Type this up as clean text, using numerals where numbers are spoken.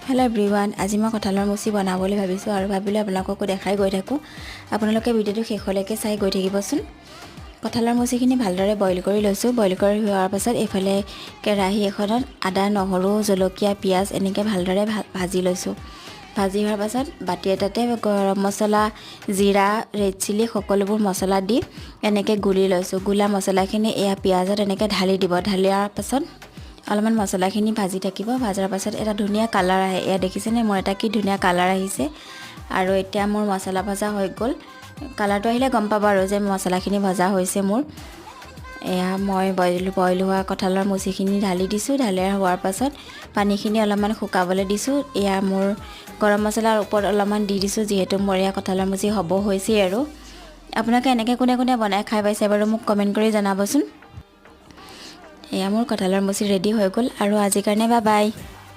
Hello' everyone, আজি মই কঁঠালৰ মুচি বনাবলৈ ভাবিছোঁ আৰু ভাবিলোঁ আপোনালোককো দেখাই গৈ থাকোঁ। আপোনালোকে ভিডিঅ'টো শেষলৈকে চাই গৈ থাকিবচোন। কঁঠালৰ মুচিখিনি ভালদৰে বইল কৰি লৈছোঁ। বইল কৰি হোৱাৰ পাছত এইফালে কেৰাহী এখনত আদা, নহৰু, জলকীয়া, পিঁয়াজ এনেকৈ ভালদৰে ভাজি লৈছোঁ। ভাজি হোৱাৰ পাছত বাতি এটাতে গৰম মছলা, জিৰা, ৰেড চিলি সকলোবোৰ মছলা দি এনেকৈ গুলি লৈছোঁ। গুলা মছলাখিনি এয়া পিঁয়াজত এনেকৈ ঢালি দিব। ঢালিয়াৰ পাছত অলপমান মছলাখিনি ভাজি থাকিব। ভাজাৰ পাছত এটা ধুনীয়া কালাৰ আহে। এয়া দেখিছেনে, মোৰ এটা কি ধুনীয়া কালাৰ আহিছে! আৰু এতিয়া মোৰ মছলা ভজা হৈ গ'ল। কালাৰটো আহিলে গম পাব আৰু যে মছলাখিনি ভজা হৈছে মোৰ। এয়া মই বইল বইল হোৱা কঁঠালৰ মুচিখিনি ঢালি দিছোঁ। ঢালি হোৱাৰ পাছত পানীখিনি অলপমান শুকাবলৈ দিছোঁ। এয়া মোৰ গৰম মছলাৰ ওপৰত অলপমান দি দিছোঁ, যিহেতু মোৰ এয়া কঁঠালৰ মুচি হ'ব হৈছেই। আৰু আপোনালোকে এনেকৈ কোনে কোনে বনাই খাই পাইছে বাৰু, মোক কমেণ্ট কৰি জনাবচোন। এয়া মোৰ কঁঠালৰ মুচি ৰেডি হৈ গ'ল আৰু আজিৰ কাৰণে বাই বাই।